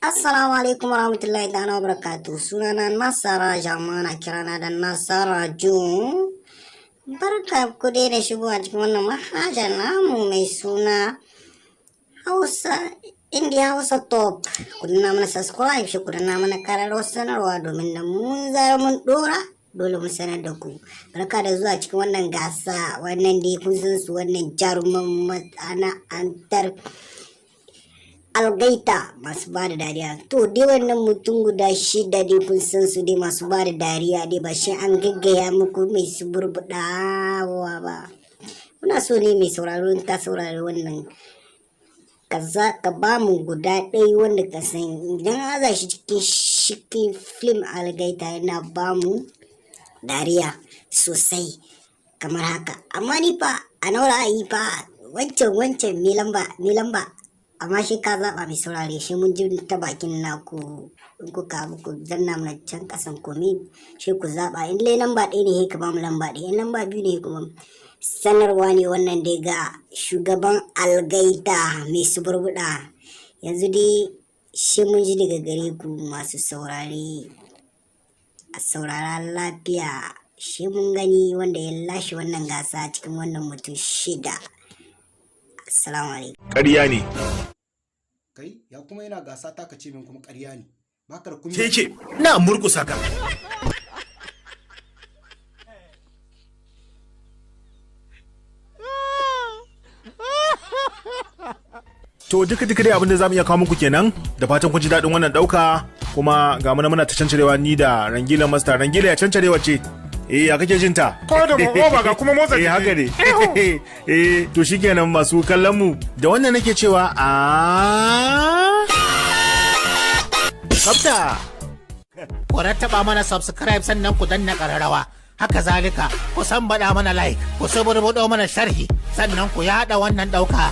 Assalamu alaikum warahmatullahi ta'ala wabarakatuh. Sunana Nasara Jamana, kirana da Nasara Jun. Barka ku dai da shigowa cikin wannan manhaja namu mai suna Hausa India Hausa Top. Ku danna mana subscribe shi, ku danna mana kararrawar sanarwa domin da mun zara mun dora dole mu sanar da ku. Barka da zuwa cikin wannan gasa, wannan dai kun san su, wannan jaruman masana'antar algaita masu ba da dariya. To dai wannan mutum guda shida dai kun san su dai, masu ba da dariya dai, ba shi an gaggaya muku mai su burbuɗawa ba. Muna so ne mai sauraro, in ka saurari wannan kaza, ka ba mu guda ɗaya wanda ka san idan an aza shi cikin shikin film algaita yana ba mu dariya sosai kamar haka. Amma ni fa a nawa ra'ayi fa wancan mai lamba, amma shi ka zaɓa, mai saurare, shi mun ji ta bakin naku. In kuka abu, ku danna mana can ƙasan comment, shi ku zaɓa. In dai lamba ɗaya ne, ka ba mu lamba ɗaya. In lamba biyu ne kuma. Sanarwa ne wannan dai ga shugaban algaita mai suburbuɗa. Yanzu dai shi mun ji daga gare ku masu saurare. A saurara lafiya. Shi mun gani wanda ya lashe wannan gasa cikin wannan mutum shida. Assalamu alaikum. Ƙarya ne. Kai ya kuma yana gasa ta ka ce min kuma ƙarya ne. Baka da kunya. Keke na murƙusa ka. To duka duka dai abin da zamu iya kawo muku kenan, da fatan kun ji daɗin wannan ɗauka, kuma ga muna muna ta cancarewa ni da Rangila Master. Rangila ya cancarewa ce. Eh, ya kake jin ta? Ko da mu ga kuma motsa Eh, jiki. haka ne. Eh, to shikenan masu kallon mu, da wannan nake cewa a tsafta. Ku rattaba mana subscribe, sannan ku danna ƙararrawa. Haka zalika, ku sambaɗa mana like, ku suburbuɗo mana sharhi, sannan ku yaɗa wannan ɗauka.